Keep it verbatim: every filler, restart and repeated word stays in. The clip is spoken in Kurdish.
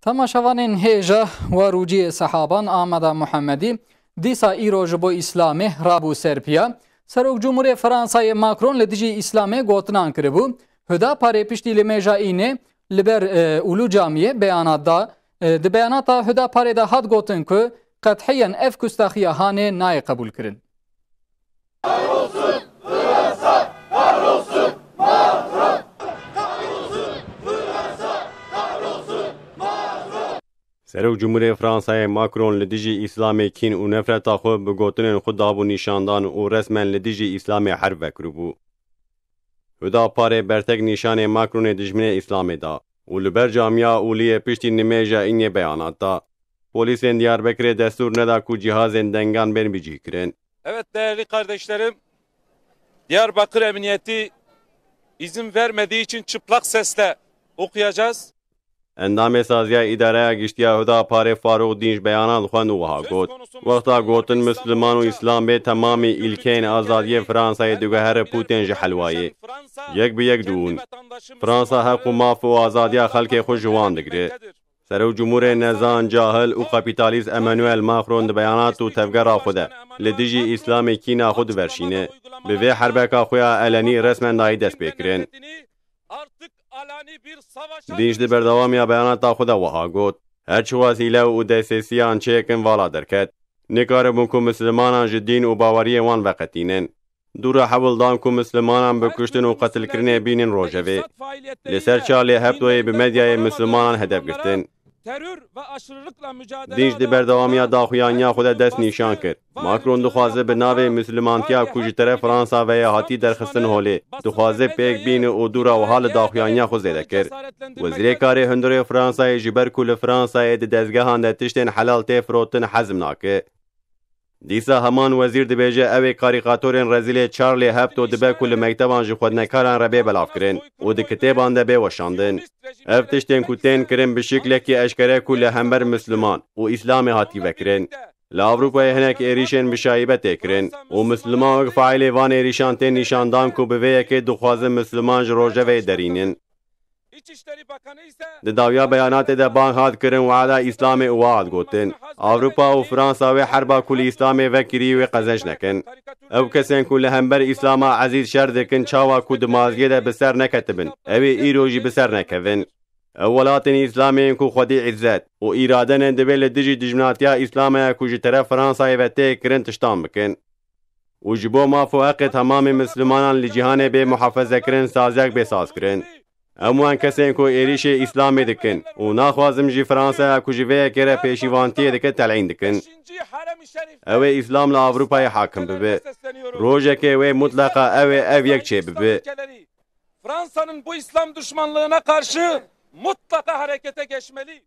Temaşevanên hêja, we rûciyê sehaban Ameda Muhemmedî dîsa îro ji bo Îslamê rabû ser piya. Serok Cumhurê Fransayê Macron li dijî Îslamê gotinan kiribû. Huda parê piştî li mêja înê li ber, e, Ulu Camiyê beyanat da. E, di beyanata Huda parê de hat gotin ku qethiyen ev kustaxiya hanê nayê qebûlkirin. Serok Cumhurê Fransayê Macron li dijî Îslamê kîn û nefreta xwe bi gotinên xwe dabû nîşandan û resmen li dijî Îslamê herb vekiribû. Huda parê bertek nîşanê Macronê dijminê Îslamê da û li ber camiya Uliyê piştî nimêja înê beyanat da. Polîsên Diyarbekirê destûr neda ku cihazên dengan bên bicihkirin. Evet, değerli kardeşlerim, Diyarbakır Emniyeti izin vermediği için çıplak sesle okuyacağız. Endamê Saziya Îdareya Giştiya Huda Parê Farûq Dînç beyanan xwend û wiha got: Wexta gotin Misliman û Îslam bê temamî îlkeyên azadiyê Fransayê diguhere Putin ji helwayê. Yek bi yek dûn. Fransa heq û maf û azadiya xelkê xwe ji wan digire. Serok Cumhurê nezan, cahil û kapîtalîst Emmanuel Macron di beyanat û tevgera xwe de li dijî Îslamê kîna xwe diverşîne. Bi vê herbeka xwe ya elenî resmen dayî destpêkirin. Dînç di berdewamiya beyanata xwe de wiha got: Her çiqas hîle û destêsiyan çêkin vala derket. Nikaribûn ku Mislimanan ji dîn û baweriyên wan veqetînin. Dû re hewl dan ku Mislimanan bi kuştin û qetilkirinê bînin rojevê. Li ser Charlie Hebdoyê bi medyayê Mislimanan hedef girtin. Dînç di berdewamiya daxuyaniya xwe de dest nîşan kir. Macron dixwaze bi navê Mislimantiya ku ji teref Fransa ve ye hatî derxistin holê, dixwaze pêk bîne û dû re wiha li daxuyaniya xwe zêde kir: Wezîrê Karê Hundirê Fransayê ji ber ku li Fransayê di dezgehan de tiştên helal tê firotin hezm nake. Dîsa heman wezîr dibêje, ew ê karîkatorên rezîlê Charlie Hebdo dibe ku li mekteban ji xwedinekaran re bê belavkirin û di kitêban de bê weşandin. Ev tiştên ku tên kirin bi şiklekî eşkere ku li hember Misliman û Îslamê hatî vekirin. Li Ewropayê hinek êrîşên bi şayîbe tê kirin û Misliman wek faîlê van êrîşan tên nîşandan ku bi vê yekê dixwazin Misliman ji rojevê derînin. Di dawiya beyanatê de bang hat kirin wada Îslamê û wiha hat gotin: Ewropa û Fransa wê herba ku li Îslamê vekirî wê qezenc nekin. Ew kesên ku li hember Îslama ezîz şer dikin çawa ku di maziyê de bi ser neketibin, ew ê îro jî bi ser nekevin. Ew welatên Îslamê yên ku xwedî îzzet û îrade ne divê li dijî dijminatiya Îslamê ya ku ji teref Fransayê ve tê kirin tiştan bikin. Û ji bo maf û heqê temamê Mislimanan li cîhanê bê muhafezekirin saziyek bê sazkirin. Em wan kesên ku êrîşê Îslamê dikin û naxwazim jî Fransaya ku ji vê yekê re pêşîvantiyê dike telîn dikin. Ew ê Îslam li Ewropayê hakim bibe. Rojekê wê mutleqa ew ê ev yek çêbibe. Fransa'nın bu İslam düşmanlığına karşı mutlaka harekete geçmeli.